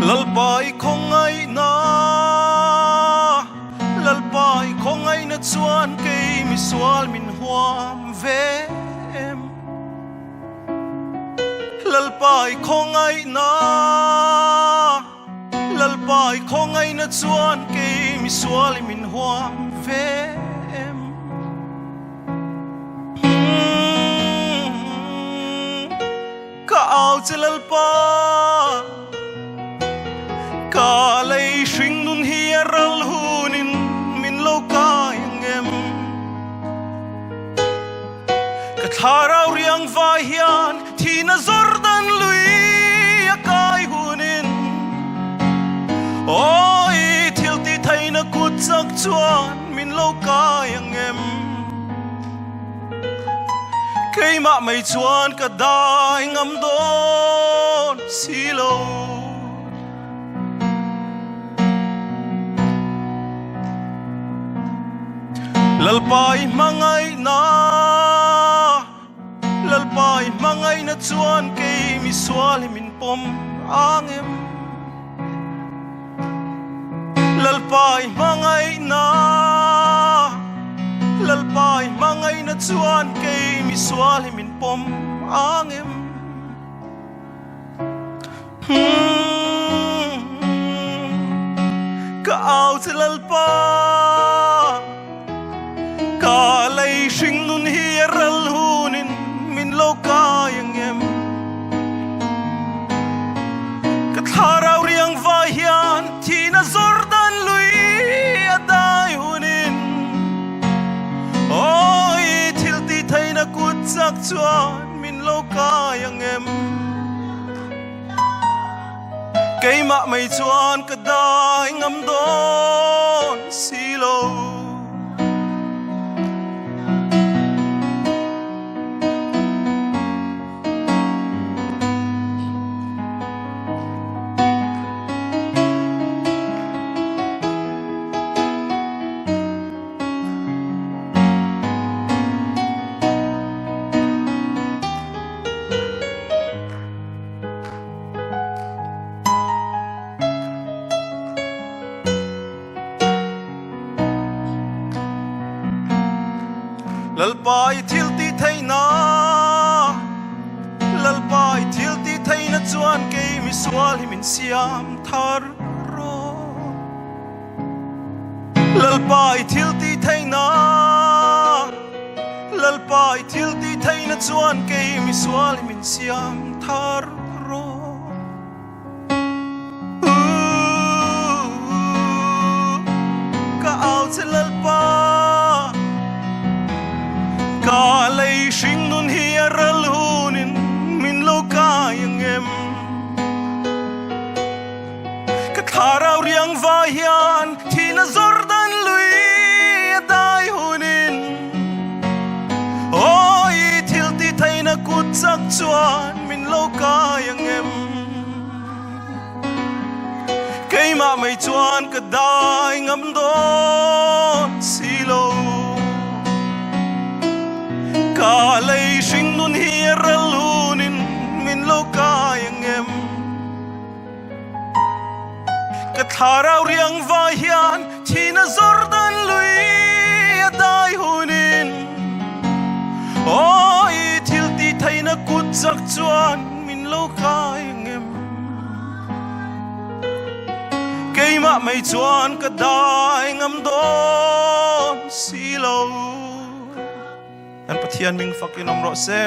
Lalpa i khawngaihna, Lalpa i khawngaihna chuan kei misual min huam ve em? Lalpa i khawngaihna, Lalpa i khawngaihna chuan kei misual i min huam ve em? Ka au che Lalpa, ka lei hring nun hi a ral hunin min lo kai ang em? Ka thlarau riang vai hian thihna Jordan lui a kai hunin Aw i thil tih theihna kut chak chuan min lo kai ang em? Keimah mai chuan ka dai ngam dawn si lo. Lalpa i hmangaihna, Lalpa i hmangaihna chuan kei misual hi min pawm ang em? Lalpa i hmangaihna, Lalpa i hmangaihna chuan kei misual hi min pawm ang em? Ka au che Lalpa, ka lei hring nun hi a ral hunin min lo kai ang em? Ka thlarau riang vai hian thihna Jordan lui a dai hunin Aw i thil tih theihna kut chak chuan Min lo kai ang em? Keimah mai chuan ka dai ngam dawn si lo. Lalpa i thil tih theihna, Lalpa i thil tih theihna chuan kei misual hi min siam thar rawh. Lalpa i thil tih theihna, Lalpa i thil tih theihna chuan kei misual hi min siam thar rawh. Ka au che Lalpa, ka lei hring nun hi a ral hunin min lo kai ang em? Ka thlarau riang vai hian thihna Jordan lui a dai hunin Aw i thil tih theihna kut chak chuan min lo kai ang em? Keimah mai chuan ka dai ngam dawn si lo. Ka lei hring nun hi a ral hunin min lo kai ang em? Ka thlarau riang vai hian thihna Jordan lui a dai hunin Aw i thil tih theihna kut chak chuan min lo kai ngem Keimah mai chuan ka dai ngam dawn si lo. Kan Pathian ming fakin awm rawh se.